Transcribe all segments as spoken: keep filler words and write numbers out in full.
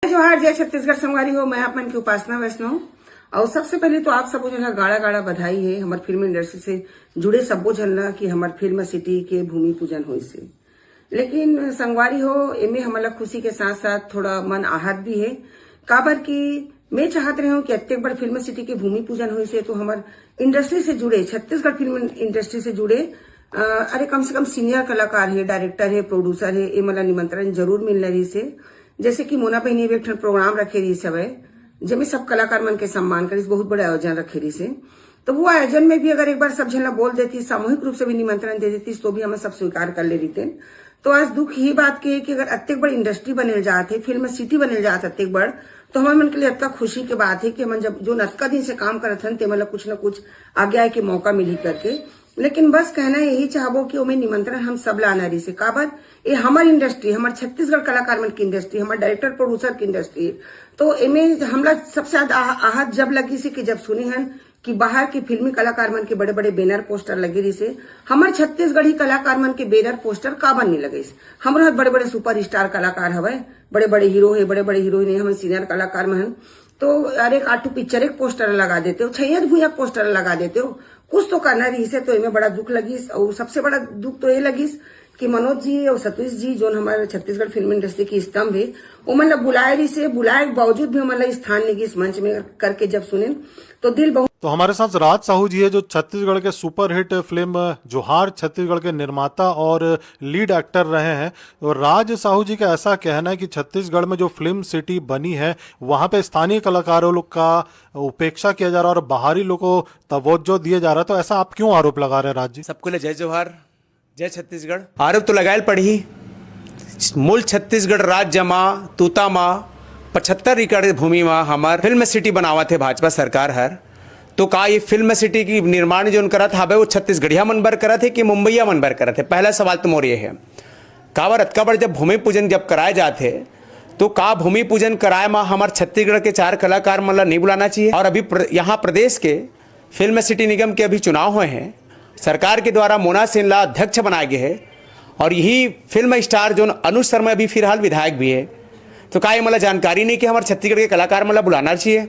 जोहार, जय छत्तीसगढ़ संगवारी हो। मैं आप मन के उपासना वैष्णव। और सबसे पहले तो आप सबो झन ला गाड़ा गाड़ा बधाई है हमर फिल्म इंडस्ट्री से जुड़े सब्बो झन ला कि हमर फिल्म सिटी के भूमि पूजन होइस हे। लेकिन संगवारी हो, एमे हमन ला खुशी के साथ साथ थोड़ा मन आहत भी है, काबर कि मैं चाहत रहे हूँ कि अतेक बड़ फिल्म सिटी के भूमि पूजन होइस हे तो हमर इंडस्ट्री से जुड़े, छत्तीसगढ़ फिल्म इंडस्ट्री से जुड़े, अ, अरे, कम से कम सीनियर कलाकार है, डायरेक्टर है, प्रोड्यूसर है, ए मन ला निमंत्रण जरूर मिलना रहिस हे। जैसे कि मोना बहिनी भी एक ठन प्रोग्राम रखे रहिस हवय, जेमे सब कलाकार मन के सम्मान करिस, बहुत बड़े आयोजन रखे रहिस हे। तो वो आयोजन में भी अगर एक बार सब झन ला बोल देती, सामूहिक रूप से भी निमंत्रण दे देती, तो भी हमन सब स्वीकार कर ले रहितेन। तो आज दुख यही बात के है कि अगर अतेक बड़ इंडस्ट्री बनेल जात है, फिल्म सिटी बनेल जात है अतेक बड़, तो हमन मन के लिए अतका खुशी के बात है कि हमन जब जो अतका दिन से काम करत हन, ते मन ला कुछ न कुछ आगे आए के मौका मिली करके। लेकिन बस कहना यही चाहबो कि ओमे निमंत्रण हम सब ला आना रहिस हे। काबर, ये हमर इंडस्ट्री, हमर छत्तीसगढ़ कलाकार मन की इंडस्ट्री, हमर डायरेक्टर प्रोड्यूसर की इंडस्ट्री। तो एमे हमला सबसे ज्यादा आह-, आहत जब लगिस हे कि जब सुने हन कि बाहर के फिल्मी कलाकार मन के बड़े-बड़े बैनर पोस्टर लगे रहिस हे, हमर छत्तीसगढ़ी कलाकार मन के बैनर पोस्टर काबर नहीं लगिस। हमरो ह बड़े-बड़े सुपरस्टार कलाकार हवय, बड़े-बड़े हीरो हे, बड़े-बड़े हीरोइन हे, हमन सीनियर कलाकार मन हन। तो अरे, एक आठ ठो पिक्चर एक पोस्टर लगा देते हो, छैया भुइया पोस्टर लगा देते हो, कुछ तो करना रहिस हे। तो एमे बड़ा दुख लगिस। और सबसे बड़ा दुख तो ये लगिस कि मनोज जी और सतीश जी, जोन हमारे छत्तीसगढ़ फिल्म इंडस्ट्री की स्तंभ है, ओमन ला बुलाए रहिस हे, बुलाए के बावजूद भी ओमन ला स्थान नहीं गिस मंच में करके जब सुने तो दिल बहुत तो हमारे साथ राज साहू जी है, जो छत्तीसगढ़ के सुपरहिट फिल्म जोहार छत्तीसगढ़ के निर्माता और लीड एक्टर रहे हैं। और राज साहू जी का ऐसा कहना है कि छत्तीसगढ़ में जो फिल्म सिटी बनी है, वहाँ पे स्थानीय कलाकारों लोग का उपेक्षा किया जा रहा है और बाहरी लोग को तवज्जो दिया जा रहा है। तो ऐसा आप क्यों आरोप लगा रहे हैं, राज जी? सबको ले जय जोहार, जय छत्तीसगढ़। आरोप तो लगायल पड़ही। मूल छत्तीसगढ़ राज्य मा, तूता मा, पचहत्तर एकड़ भूमि मा हमर फिल्म सिटी बनावत हे भाजपा सरकार हर। तो का ये फिल्म सिटी की निर्माण जोन करत हावे, वो छत्तीसगढ़िया मन बर करत हे कि मुंबईया मन बर करत हे? पहला सवाल तो मोर ये है। काबर अतका बड़ जब भूमि पूजन जब कराए जात हे, तो का भूमि पूजन कराए मा हमर छत्तीसगढ़ के चार कलाकार मन ला नहीं बुलाना चाहिए? और अभी प्र-, यहाँ प्रदेश के फिल्म सिटी निगम के अभी चुनाव होए हे, सरकार के द्वारा मोना सेन ला अध्यक्ष बनाए गए हे और यही फिल्म स्टार जोन अनुज शर्मा अभी फिलहाल विधायक भी हे, तो का ये मला जानकारी नहीं कि हमर छत्तीसगढ़ के कलाकार मन ला बुलाना चाहिए,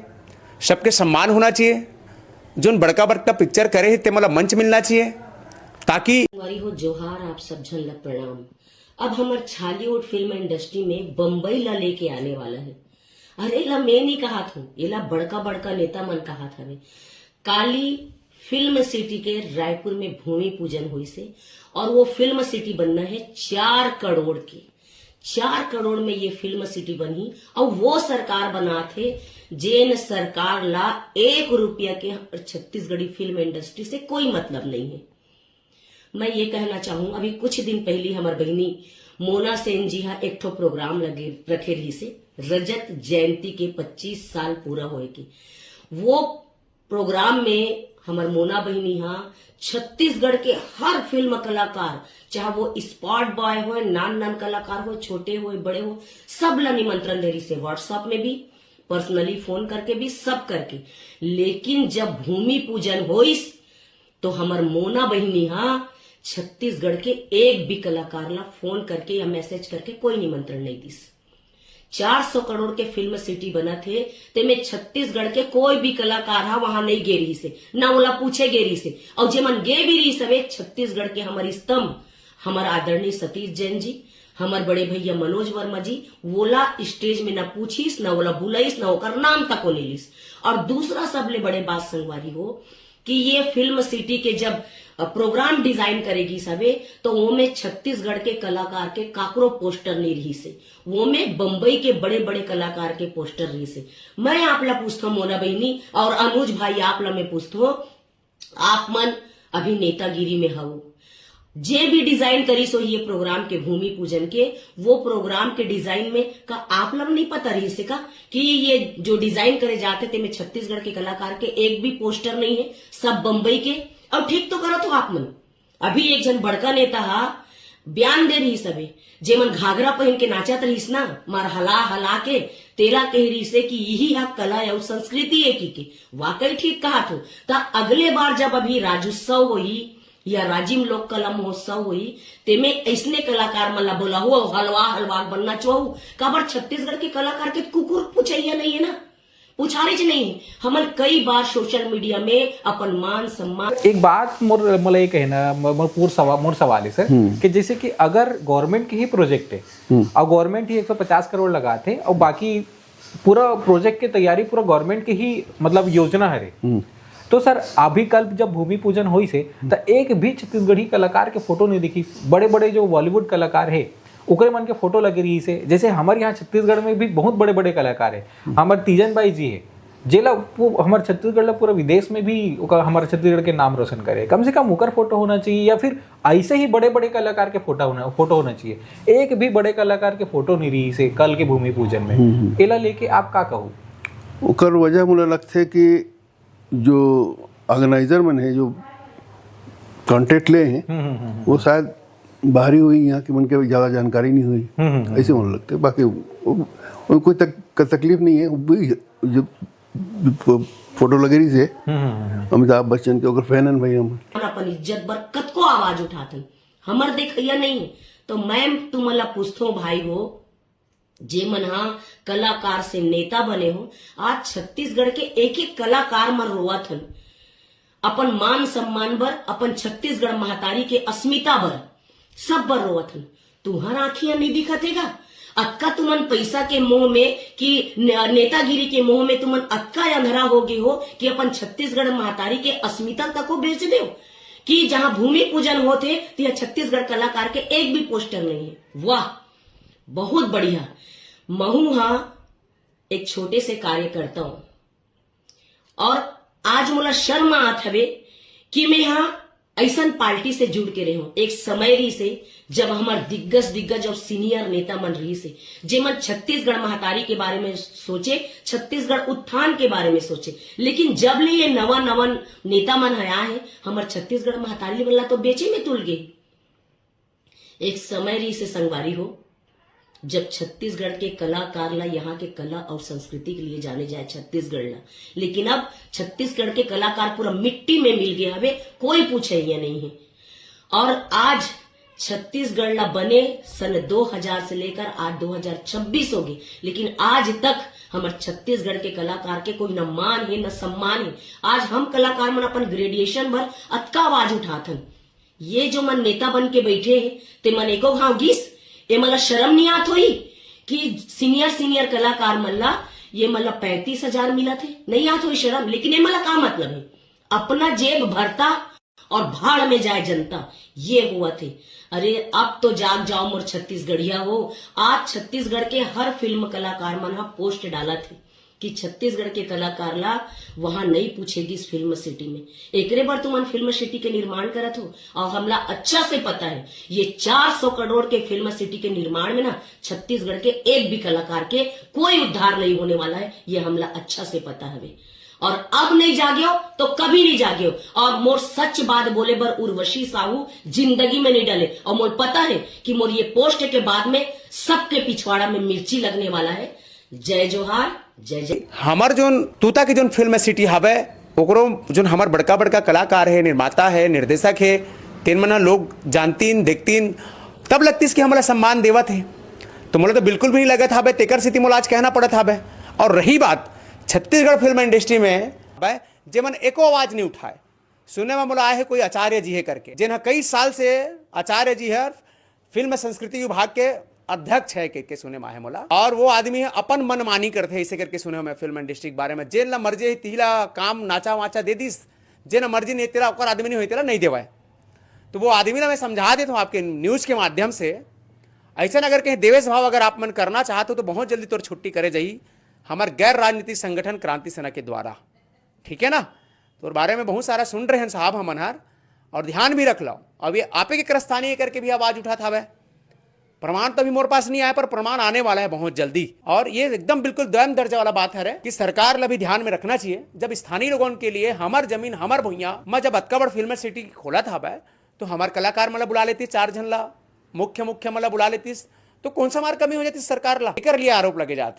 सबके सम्मान होना चाहिए, जोन बड़का बड़का पिक्चर करे हे ते मला मंच मिलना चाहिए, ताकि संगवारी हो, जोहार, आप सब झन ला प्रणाम। अब हमर छालीवुड फिल्म इंडस्ट्री में बम्बई ला लेके आने वाला है। अरे, एला मैं नहीं कहात हूँ, एला बड़का बड़का नेता मन कहात हवे। काली फिल्म सिटी के रायपुर में भूमि पूजन होइस हे और वो फिल्म सिटी बनना है चार करोड़ के। चार करोड़ में ये फिल्म सिटी बनही और वो सरकार बनात हे, जेन सरकार ला एक रुपया के छत्तीसगढ़ी फिल्म इंडस्ट्री से कोई मतलब नहीं है। मैं ये कहना चाहूँ, अभी कुछ दिन पहली हमर बहिनी मोना सेन जी हा एक ठो प्रोग्राम लगे रखे रहिस हे रजत जयंती के पच्चीस साल पूरा होए के। वो प्रोग्राम में हमर मोना बहिनी हा छत्तीसगढ़ के हर फिल्म कलाकार, चाहे वो स्पॉट बॉय होए, नान नान कलाकार होए, छोटे होए, बड़े होए, सब ला निमंत्रण दे रहिस हे, WhatsApp में भी, पर्सनली फोन करके भी, सब करके। लेकिन जब भूमि पूजन होइस तो हमर मोना बहिनी हा छत्तीसगढ़ के एक भी कलाकार ला फोन करके या मैसेज करके कोई निमंत्रण नहीं दिस। चार सौ करोड़ के फिल्म सिटी बनत हे, तेमे छत्तीसगढ़ के कोई भी कलाकार हा वहां नहीं गे रहिस हे, ना ओला पूछे गे रहिस हे। और जेमन गे भी रहिस हवे, छत्तीसगढ़ के हमर स्तंभ, हमर आदरणीय सतीश जैन जी, हमर बड़े भैया मनोज वर्मा जी, वोला स्टेज में ना पूछिस, ना ओला बुलाइस, ना ओकर नाम तक ले लिस। और दूसरा सबले बड़े बात संगवारी हो कि ये फिल्म सिटी के जब, अ, प्रोग्राम डिजाइन करे गिस हवे, तो ओमे छत्तीसगढ़ के कलाकार के काकरो पोस्टर नहीं रहिस हे, ओमे बम्बई के बड़े बड़े कलाकार के पोस्टर रहिस हे। मैं आप ला पूछथों मोना बहिनी और अनुज भाई, आप ला मैं पूछथों, आप मन अभी नेतागिरी में हवो, जे भी डिजाइन करिस होही ये प्रोग्राम के, भूमि पूजन के, वो प्रोग्राम के डिजाइन में का आप ला नहीं पता रहिस हे का कि ये जो डिजाइन करे जात हे, तेमे छत्तीसगढ़ के कलाकार के एक भी पोस्टर नहीं है, सब बम्बई के? और ठीक तो करत हो आप मन। अभी एक झन बड़का नेता हा बयान दे रहिस हवे, जेमन घाघरा पहन के नाचत रहिस ना, मार हला हला के, तेला कह रहिस हे कि यही हा कला अउ संस्कृति है कि के। वाकई ठीक कहात हो। त अगले बार जब अभी राज्योत्सव होही, या राजिम लोक कला महोत्सव होई, तेमे अइसने कलाकार मन ला बोलाहू अउ हलवा हलवा बनना चाहू। काबर छत्तीसगढ़ के कलाकार के कुकुर पुछइया नहीं है ना, पुछारेच नहीं है। हमन कई बार सोशल मीडिया में अपन मान सम्मान एक बात मोर, मोला ये कहना, मोर, मोर पूर सवा-, मोर सवाल है सर, कि जैसे कि अगर गवर्नमेंट के ही प्रोजेक्ट है और गवर्नमेंट ही एक सौ पचास करोड़ लगाथे और बाकी पूरा प्रोजेक्ट के तैयारी पूरा गवर्नमेंट के ही, मतलब, योजना हरे, तो सर, अभी कल जब भूमि पूजन होइस हे, त एक भी छत्तीसगढ़ी कलाकार के फोटो नहीं दिखिस। बड़े बड़े जो बॉलीवुड कलाकार हे, ओकरे मन के फोटो लगे रहिस हे। जैसे हमर यहाँ छत्तीसगढ़ में भी बहुत बड़े बड़े कलाकार हे, हमर तीजन बाई जी हे, जेला पू-, हमर छत्तीसगढ़ ला पूरा विदेश में भी ओकर, हमर छत्तीसगढ़ के नाम रोशन करे। कम से कम ओकर फोटो होना चाहिए, या फिर ऐसे ही बड़े बड़े कलाकार के फोटो होना, फोटो होना चाहिए। एक भी बड़े कलाकार के फोटो नहीं रहिस हे कल के भूमि पूजन में। एला लेके आप का कहू? ओकर वजह मोला लगथे कि जो ऑर्गेनाइजर मन हे, जो कॉन्ट्रैक्ट ले हे, वो शायद बाहरी होही, यहाँ के मन के ज्यादा जानकारी नहीं होही, ऐसे मोला लगथे। बाकी वो, वो कोई तक, का तकलीफ नहीं है। वो भी जो, जो फो-, फोटो लगे रहिस हे अमिताभ बच्चन के, ओकर फैन हन भाई हम। अपन इज्जत बर कतको आवाज उठाथन, हमर देखइया नहीं है। तो मैं तुमन ला पूछथों भाई हो, जे मन हा कलाकार से नेता बने हो, आज छत्तीसगढ़ के एक एक कलाकार मन रोवत हन, अपन मान सम्मान बर, अपन छत्तीसगढ़ महतारी के अस्मिता बर, सब बर रोवत हन। तुहर आँखिया नहीं दिखत हे गा? अतका तुमन पैसा के मोह में कि ने-, नेतागिरी के मोह में तुमन अतका अंधरा हो गए हो कि अपन छत्तीसगढ़ महतारी के अस्मिता तको बेच देव कि जहाँ भूमि पूजन होत हे, तिहा छत्तीसगढ़ कलाकार के एक भी पोस्टर नहीं है। वाह, बहुत बढ़िया। महू हा एक छोटे से कार्यकर्ता हूँ और आज मोला शर्म आत हवे कि मैं हा ऐसन पार्टी से जुड़ के रहे हूँ। एक समय रहिस हे जब हमर दिग्गज, दिग्गज और सीनियर नेता मन रहिस हे, जेमन छत्तीसगढ़ महतारी के बारे में सोचे, छत्तीसगढ़ उत्थान के बारे में सोचे। लेकिन जब ले ये नवा, नवा नेता मन ह आए हे, हमर छत्तीसगढ़ महतारी मन ला तो बेचे में तुल गे। एक समय रहिस हे संगवारी हो, जब छत्तीसगढ़ के कलाकार ला, यहाँ के कला और संस्कृति के लिए जाने जाए छत्तीसगढ़ ला, लेकिन अब छत्तीसगढ़ के कलाकार पूरा मिट्टी में मिल गया हवे, कोई पूछइया नहीं है। और आज छत्तीसगढ़ ला बने सन दो हज़ार से लेकर आज दो हज़ार छब्बीस हो गए, लेकिन आज तक हमर छत्तीसगढ़ के कलाकार के कोई न मान है, न सम्मान है। आज हम कलाकार मन अपन ग्रेजुएशन भर अतका आवाज उठाथन, ये जो मन नेता बन के बैठे हे, ते मन एको घाव गिस, ए मन ला शरम नहीं आत होई कि सीनियर, सीनियर कलाकार मन ला, ये मन ला पैंतीस हज़ार मिलत हे, नहीं आत होई शरम, लेकिन ए मन ला का मतलब हे? अपना जेब भरता और भाड़ में जाए जनता, ये होवत हे। अरे अब तो जाग जाओ मोर छत्तीसगढ़िया हो, आज छत्तीसगढ़ के हर फिल्म कलाकार मन हा पोस्ट डालत हे कि छत्तीसगढ़ के कलाकार ला वहां नहीं पूछे गिस फिल्म सिटी में। एकरे बर तुमन फिल्म सिटी के निर्माण करत हो और हमला अच्छा से पता है, ये चार सौ करोड़ के फिल्म सिटी के निर्माण में ना छत्तीसगढ़ के एक भी कलाकार के कोई उद्धार नहीं होने वाला है, ये हमला अच्छा से पता हवे। और अब नहीं जाग्यो तो कभी नहीं जाग्यो। और मोर सच बात बोले बर उर्वशी साहू जिंदगी में नहीं डले, और मोर पता है कि मोर ये पोस्ट के बाद में सबके पिछवाड़ा में मिर्ची लगने वाला है। जय जोहार, जय जय। हमर जोन तूता के जोन फिल्म सिटी हवे, ओकरो जोन हमर बड़का बड़का कलाकार है, निर्माता है, निर्देशक है, तेन मन ह लोग जानतीन, देखतीन, तब लगतीस कि हमला सम्मान देवत है। तो मोला तो बिल्कुल भी नहीं लगत हवे, तेकर सेती मोला आज कहना पड़त हवे। और रही बात छत्तीसगढ़ फिल्म इंडस्ट्री में हवे, जेमन एको आवाज नहीं उठाए। सुने में मोला आए है कोई आचार्य जी है करके, जेन ह कई साल से आचार्य जी हर फिल्म संस्कृति विभाग के अध्यक्ष है के, के सुने में आए है मोला। और वो आदमी ह अपन मनमानी करथे, ऐसे करके सुने में फिल्म इंडस्ट्री के बारे में, जेन ला मर्जी है तिला काम नाचा वाचा दे दिस, जेन मर्जी नहीं तेला ओकर आदमी नहीं होई तेला नहीं देवाए। तो वो आदमी ला मैं समझा देता हूँ आपके न्यूज के माध्यम से, ऐसा अगर कहीं देवेश भाव अगर आप मन करना चाहते हो तो बहुत जल्दी तोर छुट्टी करे जाही हमार गैर राजनीतिक संगठन क्रांति सेना के द्वारा, ठीक है ना? तोर बारे में बहुत सारा सुन रहे हैं साहब हमन हर, और ध्यान भी रख लो। अब ये आपे के कारस्तानी है करके भी आवाज उठात हवे। प्रमाण तो अभी मोर पास नहीं आया, पर प्रमाण आने वाला है बहुत जल्दी। और ये एकदम बिल्कुल दोयम दर्जा वाला बात है कि सरकार ला भी ध्यान में रखना चाहिए। जब स्थानीय लोगन के लिए हमर जमीन, हमर भुइयां में जब अतका बड़ फिल्म सिटी खोलत हवे, तो हमर कलाकार मन ला बुला लेतीस, चार झन ला, मुख्य मुख्य मन ला बुला लेतीस, तो कौन सा मार कमी हो जाती सरकार ला? एकर लिए आरोप लगे जात।